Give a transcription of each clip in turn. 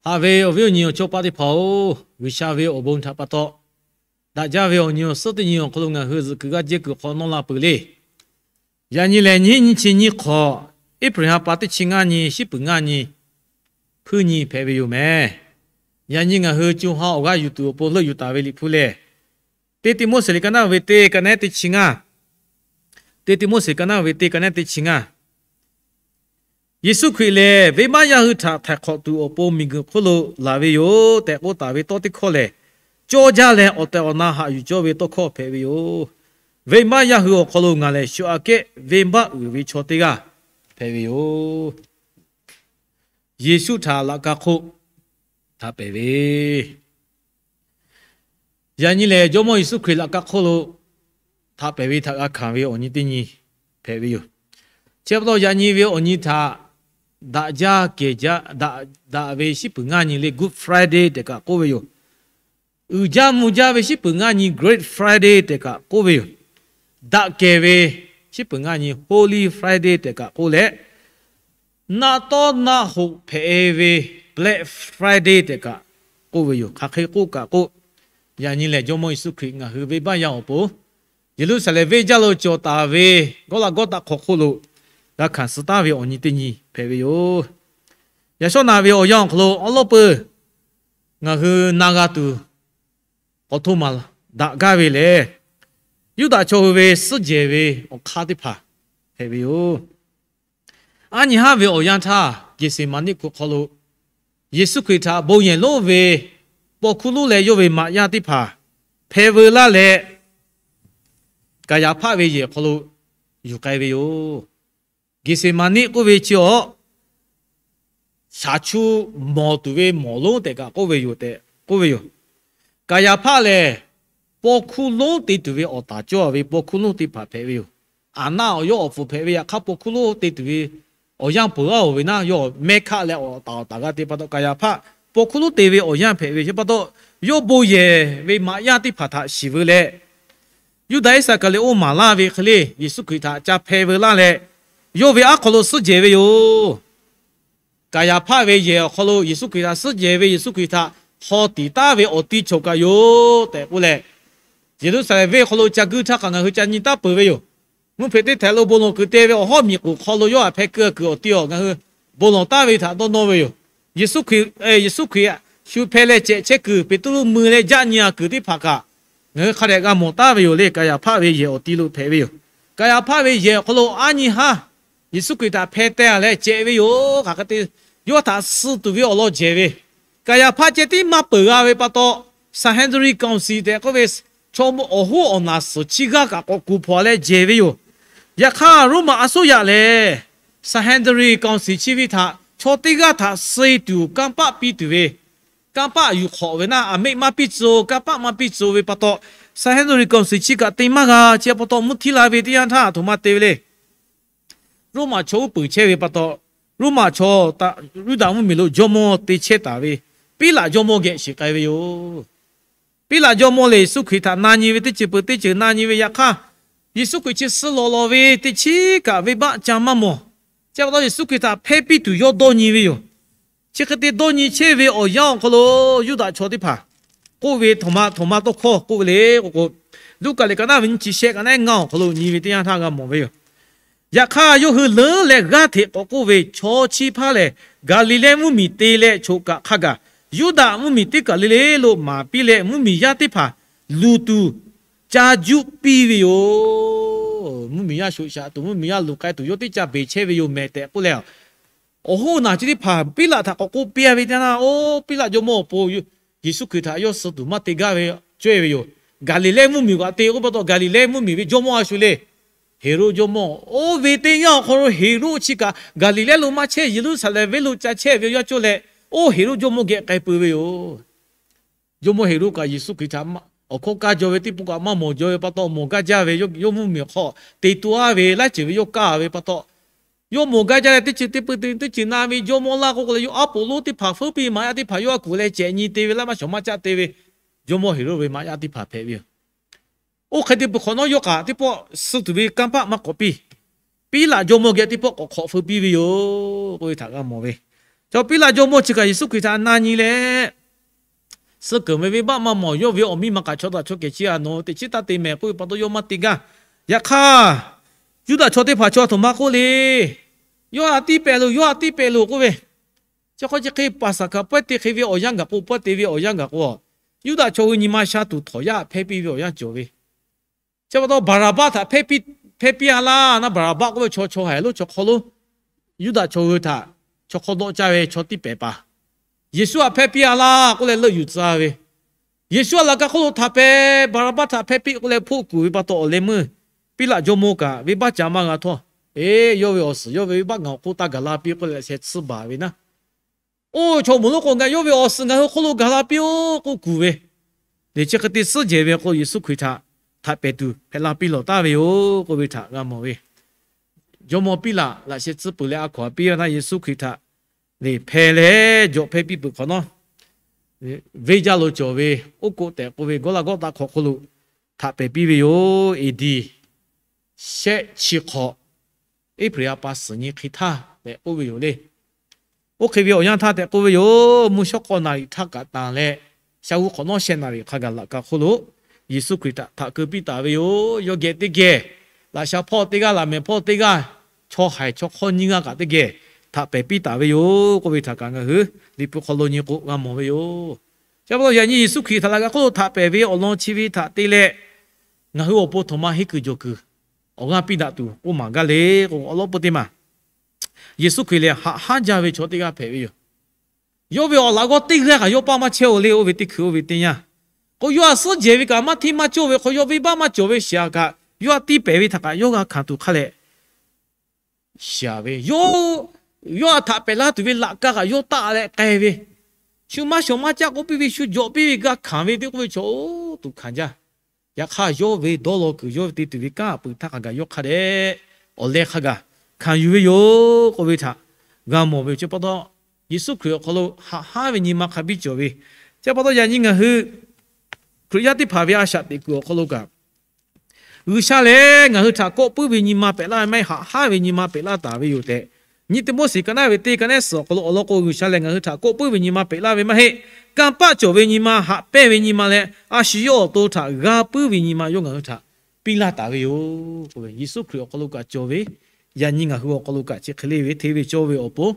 Haꞈ ve awˬ viˉ awˬ nyi awˬ chawˇ paˆ teˇ hpaˍ-oˬ, G'uiˬsha ve awˬ bon htaꞈ pa taw, daꞈ jaˇ ve awˬ nyi awˬ suhˉ teˇ nyi awˬ hk'aw lo ngaˬ hui zuhꞈ kuiˬ g'aˇ jehˇ kuiˬ hk'aw nawˇ la peuˬ le. Yaꞈ nyi lehˬ, nyiˉ nyiˇ chi nyiˇ hk'awꞈ, April ha pa teˇ chi ngaˇ nyi, shiˉ puiˍ ngaˇ nyi, hpuiˇ nyi hpehꞈ ve yoˬ mehˍ. Yaꞈ nyi ngaˬ hui co ha awˬ g'aˇ yuˬ tuˬ awˬ pon leuˆ yuˬ taˍ ve Liꞈ hpu lehˬ, teˇ Tiˆmoˉseˍ liꞈ ka naˉ ve teˇ ka nehˉ teˇ chi ngaˇ, teˇ Tiˆmoˉseˍ ka naˉ ve teˇ ka nehˉ teˇ chi ngaˇ. Yeˍsuˆ Hkriꞈ lehˬ, venˇbaˆ yaˇ hui htaꞈ htaiˍ hk'awꞈ tuˬ awˬ pon miˬguiˬ hk'oˆ lo laˬ ve yoˬ tehꞈ k'oˆ taˍ ve tawˇ teˇ hkawˇ lehˬ, cawˇ jaˇ leh awˬ tehˬ awˬ na haꞈ yuˬ cawˇ ve tawˇ hkawˇ hpehꞈ ve yoˬ. Venˇbaˆ yaˇ hui awˬ hk'aw lo ngaˬ lehˬ shu aꞈ kehˉ venˇbaˆ uiˍ ve chaw teˇ g'aˇ hpehꞈ ve yoˬ. Yeˍsuˆ htaꞈ laꞈ ka hk'oˆ htaꞈ pehˬ ve, yaꞈ nyi lehˬ, Jawˇmawˇ Yeˍsuˆ Hkriꞈ laꞈ ka hk'oˆ lo htaꞈ pehˬ ve htaꞈ g'a hkanˍ ve awˬ nyi teˇ nyi hpehꞈ ve yoˬ. Chi pa taw yaꞈ nyi ve awˬ nyi htaꞈ daꞈ jaˇ kehˬ jaˇ, daꞈ ve shiˉ peuˬ ngaˇ nyi le Good Friday tehꞈ kaꞈ k'oˆ ve yoˬ. Uiˍ jaˇ mvuh jaˇ ve shiˉ peuˬ ngaˇ nyi Great Friday tehꞈ kaꞈ k'oˆ ve yoˬ. Daꞈ kehˬ ve shiˉ peuˬ ngaˇ nyi Holy Friday tehꞈ kaꞈ k'oˆ leh, naˆ tawˉ naˆ hoꞈ hpehꞈ ve Black Friday tehꞈ kaꞈ k'oˆ ve yoˬ. Hk'aˬ hk'e k'oˆ kaꞈ k'oˆ, yaꞈ nyi lehˬ Jawˇmawˇ Yeˍsuˆ Hkriꞈ ngaˬ hui venˇbaˆ yaˇ awˬ pon Yeˍruˆsaˍlehnˍ venˇ jaˇ lo cawˬ taˍ ve Gawˇlaꞈgawˇtaˆ hk'aw hk'oˆ lo g'a hkanˍ suh taˉ ve awˬ nyi teˇ nyi hpehꞈ ve yoˬ. Yaꞈ shawˉ naˍ ve awˬ yanˇ awˬ hk'aw lo awˉ lawˉ peuˬ ngaˬ hui na g'a tuˬ k'awꞈ htoˇ maˍ daꞈ gaˇ ve lehˬ, Yuˇdaꞈ chaw hui ve suhˉ jehˬ ve awˬ hk'aˇ teˇ hpaˍ hpehꞈ ve yoˬ. Aˉ nyi haˉ ve awˬ yanˇ htaˇ, Geˍseˍmaˍniˆ hk'oˆ hk'aw lo Yeˍsuˆ Hkriꞈ htaꞈ bon yehˬ lonˉ ve paw hkuˇ lonˉ leh yawˇ ve maꞈ yaˇ teˇ hpaˍ hpeh veu laˇ leh, Kaˍyaˍhpaˆ ve yehˬ awˬ hk'aw lo yuˬ k'ai ve yoˬ. Geˍseˍmaˍniˆ k'oˆ ve chi awˬ shaˍ chu mawˬ tuˬ ve mawˬ lonˉ tehꞈ kaꞈ k'oˆ ve yoˬ tehꞈ k'oˆ ve yoˬ. Kaˍyaˍhpaˆ lehˬ, paw hkuˇ lonˉ te tuˬ ve awˬ taˍ cawˇ ve paw hkuˇ lonˉ teˇ hpaˍ hpehꞈ ve yoˬ. Aˍnaˆ awˬ yawˇ awˬ pfuhˍ hpehꞈ ve yaꞈ hk'aˇ, paw hkuˇ lonˉ te tuˬ ve awˬ yanˇ peuˬ-aˬ ve naˆ, yawˇ mehˇ hkaˆ leh awˬ taˍ awˬ taˍ g'a te pa taw, Kaˍyaˍhpaˆ paw hkuˇ lonˉ te ve awˬ yanˇ hpehꞈ ve chi pa taw, yawˇ bon yehˬ ve maꞈ yaˇ teˇ hpaˍ htaꞈ shiˍ veu leh, Yuˇdaꞈ Iˉsaˍkaˍriˍoˆ maˍ laˇ ve hk'e le Yeˍsuˆ Hkriꞈ htaꞈ ca hpeh veu laˇ leh, yawˇ ve aˉ hk'aw lo suhˉ jehˬ ve yoˬ. Kaˍyaˍhpaˆ ve yehˬ awˬ hk'aw lo Yeˍsuˆ Hkriꞈ htaꞈ suhˉ jehˬ ve Yeˍsuˆ Hkriꞈ htaꞈ haw tiˍ taˉ ve awˬ ti cawˬ kaꞈ yoˬ tehꞈ k'oˆ leh, Yeˍruˆsaˍlehnˍ venˇ hk'aw lo ca guiˇ htaˇ kaꞈ ngaˬ hui ca nyi taˉ peuˬ ve yoˬ. Mvuhˇ hpeuꞈ teˇ htehꞈ lo bon lawˬ kuiˬ te ve awˬ hawˉ miˬ k'oˍ hk'aw lo yawˇ htaꞈ hpeh keu kuiˬ awˬ ti awˬ ngaˬ hui bon lawˬ taˉ ve htaꞈ dawˇ nawˇ ve yoˬ. Yeˍsuˆ Hkriꞈ, Yeˍsuˆ Hkriꞈ shu hpeh leh cehꞈ chehˇ kuiˬ, Peˍtruˆ mui leh jaˆ nyi a kuiˬ teˇ hpaˍ kaꞈ ngaˬ hui hk'a dehꞈ g'a mawˬ taˉ ve yoˬ le. Kaˍyaˍhpaˆ ve yehˬ awˬ ti lo hpehꞈ ve yoˬ. Kaˍyaˍhpaˆ ve yehˬ awˬ hk'aw lo aˉ nyi haˉ Yeˍsuˆ Hkriꞈ htaꞈ hpeh teh leh cehꞈ ve yoˬ. Hk'aˬ hk'e te yawˇ htaꞈ suh tuˬ ve awˬ lawn jehˬ ve, Kaˍyaˍhpaˆ ceh tiˉ maˇ peuˬ g'a ve pa taw, Sanhedrin council tehꞈ k'oˆ ve chaw awˬ hoˉ awˬ naˍ suhˍ chi g'aˇ kaꞈ k'awꞈ kuˬ hpaw leh jehˬ ve yoˬ. Yaꞈ hk'aˇ, Roˉmaꞈ a soˉ yaꞈ lehˬ, Sanhedrin council chi ve htaꞈ chaw teˇ g'aˇ htaꞈ suh-e tuˬ kanˇ paˆ piˇ tuˬ ve, kanˇ paˆ yuˬ hk'awꞈ ve naˆ, aˬ meˆ maˇ piˇ tcuh-o, kanˇ paˆ maˇ piˇ tcuh ve pa taw, Sanhedrin council chi kaꞈ te maˇ g'a. Chi pa taw mvuhˇ htiˇ la ve teˇ yanˇ htaˇ a htoꞈ ma te ve le. Roˉmaꞈ chaw uˉ peunˍ chehˇ ve pa taw, Roˉmaꞈ chaw Yuˇdaꞈ mvuhˇmiˬ lo jawˇmawˇ te chehˇ taˍ ve Piˉlaꞈ jawˇmawˇ geh shiˍ k'ai ve yoˬ. Piˉlaꞈ jawˇmawˇ lehˬ, Yeˍsuˆ Hkriꞈ htaꞈ na nyi ve teˇ ceuˬ peuˬ teˇ ceuˬ na nyi ve yaꞈ hk'aˇ, Yeˍsuˆ Hkriꞈ chi suh lawˬ lawˬ ve teˇ chiˉ kaꞈ venˇbaˆ ca maˇ mawˬ. Chi pa taw Yeˍsuˆ Hkriꞈ htaꞈ hpehˇ piˇ tuˬ yawˇ dawˇ nyi ve yoˬ. Chi hk'e te dawˇ nyi chehˇ ve awˬ yanˇ awˬ hk'aw lo Yuˇdaꞈ chaw teˇ hpaˍ k'oˆ ve, htoꞈ ma htoꞈ ma tawˇ hkawˇ k'oˆ ve le k'o k'o, Luˉkaꞈ liꞈ ka naˉ ve nyiˇ chi shehˆ ka naˉ ngaˇ awˬ hk'aw lo nyi ve teˇ yanˇ htaˇ g'a mawˬ ve yoˬ. Yaꞈ hk'aˇ, yawˇ hui leuˉ leh g'aˇ hteꞈ k'awꞈ k'oˆ ve, Chaw chi hpaˇ lehˬ, Gaˍliˍlehˇ mvuhˇmiˬ te leh choˬ kaꞈ hk'a gaˬ, Yuˇdaꞈ mvuhˇmiˬ teˇ kaˬ le le lo maˍ piˇ leh, mvuhˇmiˬ yaˇ teˇ hpaˍ luˬ tuˬ ca juˆ piˇ ve yoˬ. Mvuhˇmiˬ yaˇ shoꞈ shaꞈ tuˬ, mvuhˇmiˬ yaˇ luˬ k'ai tuˬ yawˇ teˇ ca beˬ chehˇ ve yoˬ mehˍ tehꞈ k'oˆ leh, awˬ hoˉ naˬ chi teˇ hpaˍ Piˉlaꞈ htaꞈ k'awꞈ k'oˆ piˇ-a ve teˇ yanˇ, oˇ Piˉlaꞈ jawˇmawˇ awˬ pon Yeˍsuˆ Hkriꞈ htaꞈ yawˇ suh tuˬ maˇ te gaˇ ve cawehˇ ve yoˬ. Gaˍliˍlehˇ mvuhˇmiˬ kaꞈ te k'oˆ pa taw, Gaˍliˍlehˇ mvuhˇmiˬ ve jawˇmawˇ a shu le. Heˍroˆ jawˇmawˇ, oˇ ve teˇ yanˇ awˬ hk'aw lo Heˍroˆ chi kaꞈ Gaˍliˍlehˇ lo maˇ chehˇ, Yeˍruˆsaˍlehnˍ venˇ lo ca chehˇ ve awˬ yanˇ cawˇ leh, oˇ Heˍroˆ jawˇmawˇ geh k'ai peuˬ ve yoˬ. Jawˇmawˇ Heˍroˆ kaꞈ Yeˍsuˆ Hkriꞈ htaꞈ awˬ hkawˇ kaˇ jaw ve teˇ pawˆ kaꞈ maˇ mawˬ jaw ve pa taw, mawˬ gaˇ jaˇ ve, yawˇ mvuhˇmiˬ hk'aw te tuˬ-a ve laiˉ ceuˬ ve yawˇ kaˇ ve pa taw, yawˇ mawˬ gaˇ jaˇ leh teˇ ceuˬ te peuˬ te teˇ ceuˬ na ve jawˇmawˇ laˇ k'oˆ k'o leh, yawˇ aˉ poꞈ lonˉ teˇ hpaˍ feuˉ piˇ maꞈ yaˇ teˇ hpaˍ yawˇ a kuˬ leh cehꞈ nyi te ve, laˇ maˇ shawˍ maˇ caˆ te ve, jawˇmawˇ Heˍroˆ ve maꞈ yaˇ teˇ hpaˍ hpehꞈ ve yoˬ. Oˇ hk'e te peuˬ hk'awꞈ nawˉ, yawˇ kaꞈ teˇ pawˆ suh tuˬ ve kanˇ paˆ maˇ k'awꞈ piˇ. Piˉlaꞈ jawˇmawˇ geh teˇ pawˆ k'awꞈ hk'awꞈ feu piˇ ve yoˬ k'oˆ ve htaꞈ g'a mawˬ ve. Chaw Piˉlaꞈ jawˇmawˇ chi kaꞈ Yeˍsuˆ Hkriꞈ htaꞈ na nyi leh, suh keunˍ ve venˇbaˆ maˇ mawˬ, yawˇ ve awˬ miˇ ma kaꞈ chaw htaꞈ chaw kehˬ chi a nawˬ teꞈ chiˉ taˇ te mehˍ k'oˆ ve pa taw yawˇ maˇ te gaˇ. Yaꞈ hk'aˇ, Yuˇdaꞈ chaw teˇ hpaˍ chaw a htoꞈ ma k'oˆ le, yawˇ htaꞈ tiˇ pehˍ loˬ, yawˇ htaꞈ tiˇ pehˍ loˬ k'oˆ ve, chi hk'aw chi hk'e Paˍsaˍhkaˍ pawehˇ te hk'e ve awˬ yanˇ gaˬ k'o, pawehˇ te ve awˬ yanˇ gaˬ k'o, Yuˇdaꞈ chaw hui nyi ma sha tuˬ htawnˍ yaˇ hpehˇ piˇ ve awˬ yanˇ cawˬ ve, chi pa taw Baˍraˍbaˆ htaꞈ hpehˇ piˇ a laˇ naˇ, Baˍraˍbaˆ k'oˆ ve chaw chaw haiˬ lonˉ chaw hk'aw lo Yuˇdaꞈ chaw hui htaꞈ chaw hk'aw dawˆ caˇ ve chaw tiˇ pehˍ paˍ, Yeˍsuˆ htaꞈ hpehˇ piˇ a laˇ k'oˆ leh leuˆ yuˬ tcuh ve, Yeˍsuˆ htaꞈ laꞈ ka hk'oˆ lo htaꞈ pehˍ, Baˍraˍbaˆ htaꞈ hpehˇ piˇ k'oˆ leh hpoˆ kuˬ ve pa taw awˬ leh meuˇ Piˉlaꞈ jawˇmawˇ kaꞈ venˇbaˆ ca maˇ g'a htawˇ, eˬ, yawˇ ve awˬ suhˍ yawˇ ve venˇbaˆ ngaˬ awˬ hk'oˆ taˇ gaˬ la piˇ k'oˆ leh laꞈ sheh tsuhˇ baˬ ve naˇ. Oˇ chaw moˍ lonˉ k'o, ngaˬ yawˇ ve awˬ suhˍ ngaˬ hui hk'oˆ lo gaˬ la piˇ-oˆ k'oˆ kuˬ ve, lehˬ chi hk'e te suhˉ jehˬ ve k'o, Yeˍsuˆ Hkriꞈ htaꞈ htaꞈ pehˍ tuˬ hpehꞈ la piˇ lawˬ taˍ ve yoˬ k'oˆ ve htaꞈ g'a mawˬ ve, jawˇmawˇ Piˉlaꞈ laꞈ sheh tsuhˇ peuˬ leh a hkaw-anˬ piˇ ve htaˇ Yeˍsuˆ Hkriꞈ htaꞈ lehˬ hpeh leh jawꞈ hpehˇ piˇ peuˬ hk'awꞈ nawˉ, venˇ jaˇ lo cawˬ ve oˉ k'oˆ tehꞈ k'oˆ ve Gawˇlaˍgawˇtaˆ hk'aw hk'oˆ lo htaꞈ pehˍ piˇ ve yoˬ. A.d. shehˆ chi hk'awꞈ, Eˉperiˍ a pa suhˍ nyi hk'e htaˇ tehꞈ k'oˆ ve yoˬ le. Oˇ hk'e ve awˬ yanˇ htaˇ tehꞈ k'oˆ ve yoˬ. Mvuhˇ shawˉ k'awˇ naˍ riˍ htaˇ kaꞈ tanˬ leh, shaˍ g'uˇ hk'awꞈ nawˉ shehˆ naˍ riˍ hk'a gaˬ laꞈ ka hk'oˆ lo Yeˍsuˆ Hkriꞈ htaꞈ htaꞈ keu piˇ taˍ ve yoˬ. Yawˇ geh teˇ geh laꞈ sha hpawˇ teˇ g'aˇ, laꞈ mehˍ hpawˇ teˇ g'aˇ, chaw haiˬ chaw hk'awˇ nyiˇ g'aˇ kaꞈ teˇ geh htaꞈ pehˍ piˇ taˍ ve yoˬ k'oˆ ve htaꞈ kaꞈ ngaˬ hui Liꞈ hpu hk'aw lo nyi k'o g'a mawˬ ve yoˬ. Chi pa taw yaꞈ nyi Yeˍsuˆ Hkriꞈ htaꞈ laꞈ ka hk'oˆ lo htaꞈ pehˍ ve awˬ lawn chi ve htaꞈ te leh, ngaˬ hui awˬ pon htoꞈ ma henˇ kuiˬ jawˬ kuiˬ awˬ g'aˇ piˇ daꞈ tuˬ k'oˆ maˍ gaˇ le k'o, awˬ lawn peu teˇ maˬ Yeˍsuˆ Hkriꞈ lehˬ haꞈ haˉ jaˇ ve chaw teˇ g'aˇ hpehꞈ ve yoˬ. Yawˇ ve awˬ laꞈ g'awˇ teˇ g'aˇ kaꞈ yawˇ paˇ maˇ chehˇ-oˬ le, oˇ ve teˇ hkui oˇ ve teˇ yanˇ k'o, yawˇ htaꞈ suhˉ jehˬ ve kaꞈ maˇ hteˇ maˇ cawˇ ve hk'aw, yawˇ venˇbaˆ maˇ cawˬ ve shiˍ-aꞈ kaꞈ, yawˇ htaꞈ tiˇ pehˍ ve htaꞈ kaꞈ yawˇ g'a hkanˍ tuˬ hk'a leh shiˍ ve yoˬ. Yawˇ htaꞈ htaꞈ pehˍ laˇ tuˬ ve laꞈ ka kaꞈ yawˇ taˆ leh k'ai ve, shu maˇ shawˍ maˇ caˆ k'oˆ piˇ ve, shu jawꞈ piˇ ve g'a hkanˍ ve teˇ k'oˆ ve chaw oˇ tuˬ hkanˍ jaˇ. Yaꞈ hk'aˇ, yawˇ ve dawˇ law kuiˬ yawˇ ve te tuˬ ve kanˉ a peuˬ htaˇ hk'a gaˬ yawˇ hk'a dehꞈ awˬ leh hk'a gaˬ hkanˍ yuˬ ve yoˬ k'oˆ ve htaꞈ g'a mawˬ ve yoˬ. Chi pa taw, Yeˍsuˆ Hkriꞈ awˬ hk'aw lo haꞈ haˉ ve nyi ma hk'a biˇ cawˬ ve, chi pa taw yaꞈ nyi ngaˬ hui Hkriꞈ yaˇ teˇ hpaˍ ve a shaꞈ teꞈ kuiˬ awˬ hk'aw lo kaꞈ, G'uiˬsha lehˬ ngaˬ hui htaꞈ kawˆ puiˉ ve nyi ma pehꞈ laˇ ve maˇ heˆ, haꞈ haˉ ve nyi ma pehꞈ laˇ taˍ ve yoˬ tehꞈ, nyi Tiˆmoˉseˍ ka naˉ ve teˇ ka naˉ suhˍ awˬ hk'aw lo awˬ lawn k'o, G'uiˬsha lehˬ ngaˬ hui htaꞈ kawˆ puiˉ ve nyi ma pehꞈ laˇ ve maˇ heˆ, kanˇ paˆ cawˬ ve nyi ma, haꞈ pehnˇ ve nyi ma leh a shu yawˇ awˬ to htaꞈ g'a puiˉ ve nyi ma yawˇ ngaˬ hui htaꞈ piˇ laˇ taˍ ve yoˬ k'oˆ ve, Yeˍsuˆ Hkriꞈ awˬ hk'aw lo kaꞈ cawˬ ve, yaꞈ nyi ngaˬ hui awˬ hk'aw lo kaꞈ chi hk'e le ve hteˇ ve cawˇ ve awˬ pon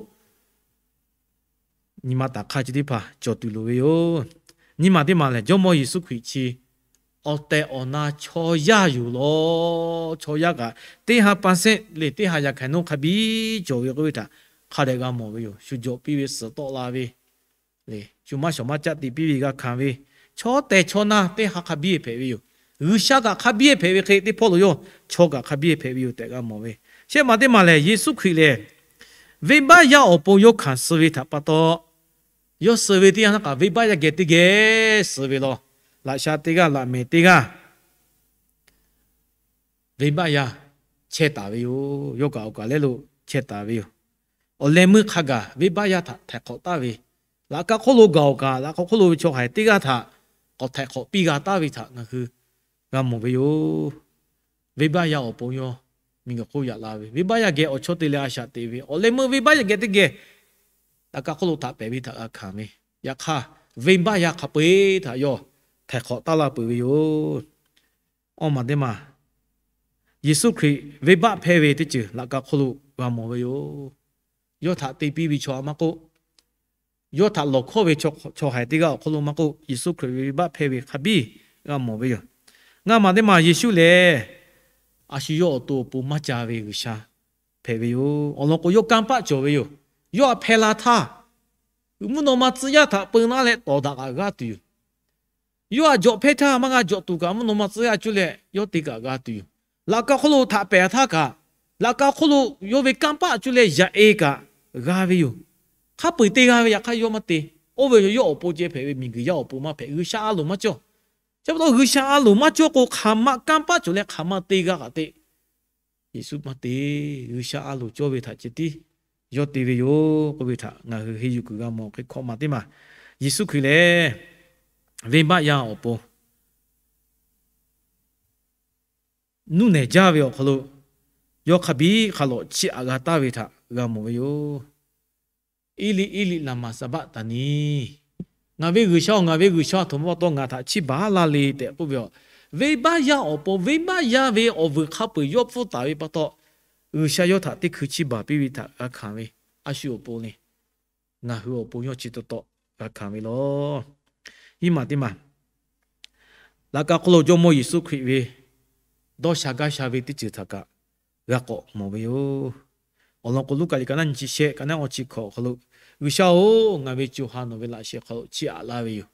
nyi ma taˍ hk'aˇ chi teˇ hpaˍ cawˬ tuˬ loˍ ve yoˬ. Nyi maˬ teˇ maˬ lehˬ, Jawˇmawˇ Yeˍsuˆ Hkriꞈ chi awˬ tehˬ awˬ na chaw yaˇ yoˬ law. Chaw yaˇ kaꞈ teˇ ha percent lehˬ teˇ ha yaꞈ hkaˍ naˉ hk'a biˇ cawˬ ve k'oˆ ve htaꞈ hk'a dehꞈ g'a mawˬ ve yoˬ. Shu jawꞈ piˇ ve, suhˍ tawˆ la ve, lehˬ shu maˇ shawˍ maˇ caˆ te piˇ ve g'a hkanˍ ve, chaw tehˬ chaw na teˇ ha hk'a biˇ hpehꞈ ve yoˬ. G'uiˬsha kaꞈ hk'a biˇ hpehꞈ ve hk'e teˇ hpawˇ lo yawˇ chaw kaꞈ hk'a biˇ hpehꞈ ve yoˬ tehꞈ g'a mawˬ ve. Shehˆ maˬ teˇ maˬ lehˬ, Yeˍsuˆ Hkriꞈ lehˬ venˇbaˆ yaˇ awˬ pon yawˇ hkanˍ suh ve htaꞈ pa taw, yawˇ suh ve teˇ yanˇ htaˇ kaꞈ venˇbaˆ yaˇ geh teˇ geh suh ve law. Laꞈ sha teˇ g'aˇ, laꞈ mehˍ teˇ g'aˇ, venˇbaˆ yaˇ chehˇ taˍ ve yoˬ. Yawˇ kaꞈ awˬ kaˬ lehˉ lo chehˇ taˍ ve yoˬ. Awˬ leh meuˇ hk'a gaˬ venˇbaˆ yaˇ htaꞈ htaiˍ hk'awꞈ taˍ ve, laꞈ ka hk'oˆ lo gaˬ awˬ kaꞈ laꞈ ka hk'oˆ lo ve chaw haiˬ teˇ g'aˇ htaꞈ k'awꞈ htaiˍ hk'awꞈ piˇ g'a taˍ ve htaꞈ ngaˬ hui g'a mawˬ ve yoˬ. Venˇbaˆ yaˇ awˬ pon yawˇ miˬguiˬ hk'oˆ yaꞈ la ve, venˇbaˆ yaˇ geh awˬ chawˇ te leh a shaꞈ teꞈ ve, awˬ leh meuˇ venˇbaˆ yaˇ geh teˇ geh laꞈ ka hk'oˆ lo htaꞈ pehˍ ve htaꞈ g'a hkanˍ ve, yaꞈ hk'aˇ venˇbaˆ yaˇ hk'a peu-eˬ htaꞈ yawˇ htaiˍ hk'awꞈ taˍ laˇ peuˬ ve yoˬ. Awˇ maˬ teˇ maˬ, Yeˍsuˆ Hkriꞈ venˇbaˆ hpehˇ ve teˇ ceuˬ laꞈ ka hk'oˆ lo g'a mawˬ ve yoˬ. Yawˇ htaꞈ te piˇ ve chaw maˇ k'oˆ, yawˇ htaꞈ lawˬ hkawˇ ve chaw haiˬ teˇ g'aˇ awˬ hk'oˆ lo maˇ k'oˆ, Yeˍsuˆ Hkriꞈ ve venˇbaˆ hpehˇ ve hk'a biˇ g'a mawˬ ve yoˬ. Ngaˇ maˬ teˇ maˬ, Yeˍsuˆ lehˬ a shu yawˇ awˬ to awˬ pon maˇ ca ve G'uiˬsha hpehꞈ ve yoˬ. Awˬ lawn k'o, yawˇ kanˇ paˆ cawˬ ve yoˬ. Yawˇ htaꞈ hpehˇ la htaˇ, mvuhˇ naw ma tcuh yaˇ htaꞈ peu naˉ leh tawˍ daꞈ kaꞈ g'aˇ tuˬ yoˬ. Yawˇ htaꞈ jawꞈ hpehˇ htaˇ maˇ g'a jawꞈ tuˬ kaꞈ, mvuhˇ naw ma tcuh yaˇ cuˇ leh yawˇ te kaꞈ g'a tuˬ yoˬ. Laꞈ ka hk'oˆ lo htaꞈ pehˍ htaˇ kaꞈ, laꞈ ka hk'oˆ lo yawˇ ve kanˇ paˆ cuˇ leh yaꞈ e kaꞈ g'a ve yoˬ. Hk'a peu-eˬ te g'a ve, yaꞈ hk'aˇ yawˇ maˇ te. Oˇ ve yoˬ, yawˇ awˬ pon ceh hpehꞈ ve, miˬguiˬ yaˇ awˬ pon maˇ hpehꞈ. G'uiˬsha a loˍ maˇ cawˇ. Chi pa taw G'uiˬsha a loˍ maˇ cawˇ k'o, hk'aˬ ma kanˇ paˆ cawˬ leh hk'aˬ ma te g'a kaꞈ te. Yeˍsuˆ maˇ te. G'uiˬsha a loˍ cawˇ ve htaꞈ ceh tiˉ yawˇ te ve yoˬ k'oˆ ve htaꞈ ngaˬ hui henˇ yuˬ kuiˬ g'a mawˬ. Hk'e hkawꞈ maˬ teˇ maˬ, Yeˍsuˆ Hkriꞈ lehˬ venˇbaˆ yaˇ awˬ pon nuˇ nehˬ jaˇ ve awˬ hk'aw lo yawˇ hk'a biˇ hk'a lawꞈ chiˇ aꞈ g'a taˍ ve htaꞈ g'a mawˬ ve yoˬ. Eˇliˆ, Eˇliˆ, laˍmaˍ saˍbaˆtaˍniˆ. Ngaˬ ve G'uiˬsha-oˬ, ngaˬ ve G'uiˬsha-oˬ, aˬ htoꞈ ma pa taw ngaˬ htaꞈ chiˇ baˬ laˇ le tehꞈ k'oˆ ve yoˬ. Venˇbaˆ yaˇ awˬ pon, venˇbaˆ yaˇ ve awˬ vuiˬ hk'a peu-eˬ yawˇ pfuhˇ taˍ ve pa taw, G'uiˬsha yawˇ htaꞈ teˇ hkui chiˇ baˬ piˇ ve htaꞈ g'a hkanˍ ve, a shu awˬ pon le, ngaˬ hui awˬ pon yawˇ chi taw taw g'a hkanˍ ve law. Hiˉ maˬ teˇ maˬ, laꞈ ka hk'oˆ lo Jawˇmawˇ Yeˍsuˆ Hkriꞈ ve dawˇ sha gaˇ sha ve teˇ ceuˬ htaꞈ kaꞈ g'a k'awꞈ mawˬ ve yoˬ. Awˬ lawn k'o, Luˉkaꞈ liꞈ ka naˆ nyi chi shehˆ, ka naˆ awˇ chi hkawꞈ awˬ hk'aw lo, G'uiˬsha-oˬ, ngaˬ ve co ha nawˬ ve laꞈ sheh hk'aw lo chiˇ aꞈ laˇ ve yoˬ.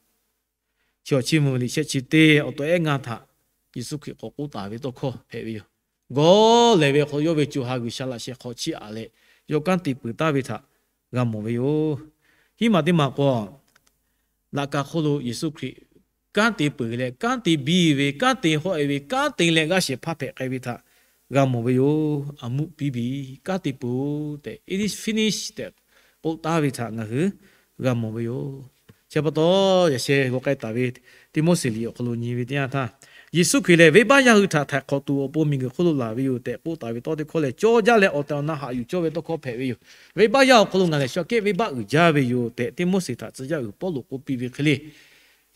Chi awˬ chiˇ mvuh ve liꞈ shehˆ chi teˇ awˬ taw ehˉ ngaˇ htaꞈ Yeˍsuˆ Hkriꞈ k'awꞈ k'oˆ taˍ ve tawˇ hkawˇ hpehꞈ ve yoˬ. Gawˇ lehˬ ve hk'aw lo yawˇ ve co ha G'uiˬsha laꞈ sheh hk'aw chiˇ aꞈ leh, yawˇ kanˉ te peuˬ taˍ ve htaꞈ g'a mawˬ ve yoˬ. Hiˉ maˬ teˇ maˬ k'o, laꞈ ka hk'oˆ lo Yeˍsuˆ Hkriꞈ kanˉ te peuˬ leh, kanˉ te biˇ ve, kanˉ te hawˆ-e ve, kanˉ te leh g'aˇ shehˍ hpaˇ hpehꞈ k'ai ve htaꞈ g'a mawˬ ve yoˬ. A mvuhˇ piˇ biˇ, kanˉ te peuˬ-oˬ tehꞈ, it is finished tehꞈ k'oˆ taˍ ve htaꞈ ngaˬ hui g'a mawˬ ve yoˬ. Chi pa taw, yaꞈ sheh g'aw k'ai taˍ ve Tiˆmoˉseˍ liꞈ awˬ hk'aw lo nyi ve teˇ yanˇ htaˇ, Yeˍsuˆ Hkriꞈ lehˬ venˇbaˆ yaˇ hui htaꞈ htaiˍ hk'awꞈ tuˬ awˬ pon miˬguiˬ hk'oˆ lo laˬ ve yoˬ tehꞈ k'oˆ taˍ ve tawˇ teˇ hkawˇ lehˬ, cawˇ jaˇ leh awˬ tehˬ awˬ na haꞈ yuˬ cawˇ ve tawˇ hkawˇ hpehꞈ ve yoˬ. Venˇbaˆ yaˇ awˬ hk'aw lo ngaˬ lehˬ shu aꞈ kehˉ venˇbaˆ uiˍ jaˇ ve yoˬ tehꞈ, Tiˆmoˉseˍ htaꞈ tcuh yaˇ uiˍ Pawˇluꞈ k'oˆ piˇ ve hk'e le,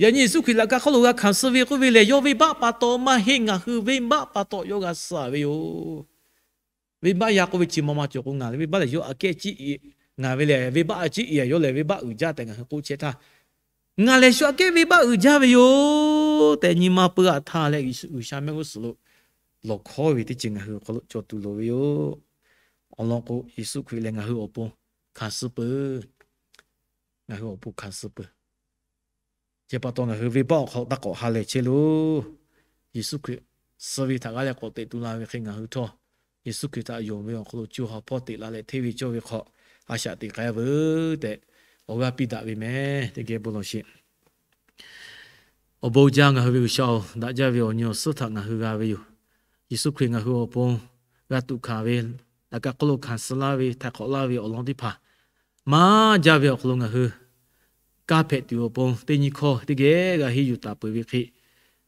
yaꞈ nyi Yeˍsuˆ Hkriꞈ laꞈ ka hk'oˆ lo g'a hkanˍ suh ve k'oˆ ve lehˬ, yawˇ venˇbaˆ pa taw maˇ heˆ, ngaˬ hui venˇbaˆ pa taw yawˇ g'a suh ve yoˬ. Venˇbaˆ yaˇ k'oˆ ve chi ma ma cawˬ k'o, ngaˬ lehˬ venˇbaˆ lehˬ yawˇ aꞈ kehˉ ciˉ, ngaˬ ve lehˬ venˇbaˆ ciˉ-e, yawˇ lehˬ venˇbaˆ uiˍ jaˇ tehꞈ ngaˬ hui k'oˆ chehˇ htaˇ, ngaˬ lehˬ shu aꞈ kehˉ venˇbaˆ uiˍ jaˇ ve yoˬ tehꞈ nyi ma peu g'aꞈ htaˇ leh, G'uiˬsha mehˆ g'uˇ suhˍ lo lawˬ hkawˉ ve teˇ ceuˬ ngaˬ hui awˬ hk'aw lo cawˬ tuˬ loˍ ve yoˬ. Awˬ lawn k'o, Yeˍsuˆ Hkriꞈ lehˬ ngaˬ hui awˬ pon hkanˍ suh peuˬ. Ngaˬ hui awˬ pon hkanˍ suh peuˬ. Chi pa taw ngaˬ hui venˇbaˆ awˬ hk'aw lo taˇ k'awꞈ ha lehˬ chehˇ loˬ. Yeˍsuˆ Hkriꞈ suh ve htaꞈ g'a leh k'awꞈ teꞈ tu la ve hk'e, ngaˬ hui htawˇ Yeˍsuˆ Hkriꞈ htaꞈ yonˍ ve awˬ hk'aw lo co ha hpawˇ teꞈ la leh hteˇ ve cawˇ ve hk'aw a shaꞈ teꞈ k'ai veuˬ tehꞈ awˬ g'aˇ piˇ daꞈ ve meh. Teˇ geh bon lawˬ sheˍ. Awˬ bon jaˇ ngaˬ hui ve G'uiˬsha-oˬ, daꞈ jaˇ ve awˬ nyi awˬ suhˉ htaꞈ ngaˬ hui g'a ve yoˬ. Yeˍsuˆ Hkriꞈ ngaˬ hui awˬ pon g'a tuꞈ hkanˍ ve, laꞈ ka hk'oˆ lo hkanˍ suh laˇ ve, htaiˍ hk'awꞈ laˇ ve awˬ lawn teˇ hpaˍ maˇ jaˇ ve awˬ hk'aw lo ngaˬ hui kanˉ hpehꞈ tuˬ awˬ pon teˇ nyi hkawˇ teˇ geh g'a henˇ yuˬ taˍ peuˬ ve hk'e,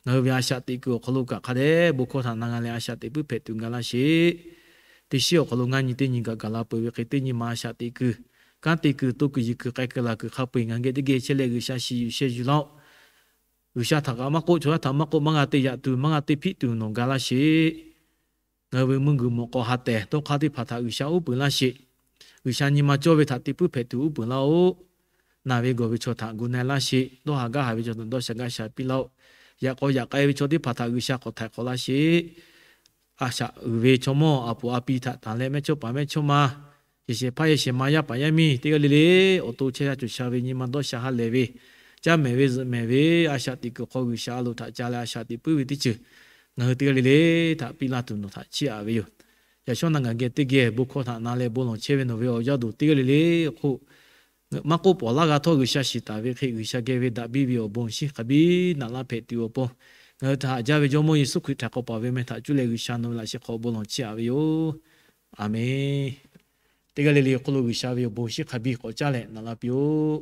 ngaˬ hui ve a shaꞈ teꞈ kuiˬ awˬ hk'aw lo kaꞈ hk'a dehꞈ bon hkawˇ htaꞈ na g'a leh a shaꞈ teꞈ puiˉ hpehꞈ tuˬ ga laˇ sheˍ. Teˇ shiˉ awˬ hk'aw lo ngaˇ nyi teˇ nyi gaˬ gaˬ la peuˬ ve hk'e, teˇ nyi ma a shaꞈ teꞈ kuiˬ, kanˉ te kuiˬ, to kuiˬ, yiˬ kuiˬ, k'ai kuiˬ, laˬ kuiˬ hk'a peu-eˬ ngaˬ hui geh teˇ geh chehˇ leh G'uiˬsha shiˍ yuˬ sheh yuˬ laˇ-oˆ. G'uiˬsha htaꞈ kaꞈ maˇ k'oˆ, chaw yaˇ htaꞈ maˇ k'oˆ, maˇ g'a te yaꞈ tuˬ, maˇ g'a te hpiˆ tuˬ nawˬ ga laˇ sheˍ. Ngaˬ hui ve mvuhˇ guiˬ mawꞈ k'aw ha tehˬ tawˇ hk'aˇ teˇ hpaˍ htaꞈ G'uiˬsha uˉ peunˍ laˇ sheˍ. G'uiˬsha nyi ma cawˇ ve htaꞈ te puiˉ hpehꞈ tuˬ uˉ peunˍ laˇ-oˆ. Naˬ ve gawˬ ve chaw htaꞈ gu na-e laˇ sheˍ. Dawˇ haˍ gaˇ haˍ ve chaw htaꞈ dawˇ sha gaˇ sha piˇ laˇ-oˆ. Yaꞈ k'aw yaꞈ k'ai ve chaw teˇ hpaˍ htaꞈ G'uiˬsha k'awꞈ htaiˍ hk'awꞈ laˇ sheˍ. A shaꞈ uiˍ ve chaw mawˇ a puˍ a pi htaꞈ tanˬ leh mehˇchawˇ paˍ mehˇchawˇma, yehˬ shehˍ hpaˇ yehˬ shehˍ ma, yaˇ paˍ yaˇ miˇ teˇ g'aˇ le le, awˬ to chehˇ sha cawˬ sha ve nyi ma dawˇ sha ha lehˬ ve, caˇ mehˍ ve zuhꞈ mehˍ ve a shaꞈ teꞈ kuiˬ hk'aw G'uiˬsha a loˍ htaꞈ ca leh a shaꞈ teꞈ puiˉ ve teˇ ceuˬ ngaˬ hui teˇ g'aˇ le le htaꞈ piˇ laˇ tuˬ nawˬ htaꞈ chiˇ aꞈ ve yoˬ. Yaꞈ shawˉ naˆ ngaˬ geh teˇ geh bon hkawˇ htaꞈ na leh bon lawˬ chehˇ ve nawˬ ve awˬ yaˇ duˬ teˇ g'aˇ le le hk'oˆ, maˇ k'oˆ, pawˍ laˇ g'a htawˇ G'uiˬsha shiˍ taˍ ve hk'e, G'uiˬsha geh ve daꞈ biˇ ve awˬ bon shinˉ hk'a biˇ naꞈ laˇ hpehꞈ tuˬ awˬ pon, ngaˬ hui htaꞈ haꞈ jaˇ ve Jawˇmawˇ Yeˍsuˆ Hkriꞈ htaꞈ k'awꞈ paˍ ve meh htaꞈ cuˇ leh G'uiˬsha nawˬ ve laꞈ sheh hk'aw bon lawˬ chiˇ aꞈ ve yoˬ. A menˬ. Teˇ g'aˇ le le hk'oˆ lo G'uiˬsha ve awˬ bon shinˉ hk'a biˇ k'awꞈ caˉ leh naꞈ laˇ piˇ-oˆ.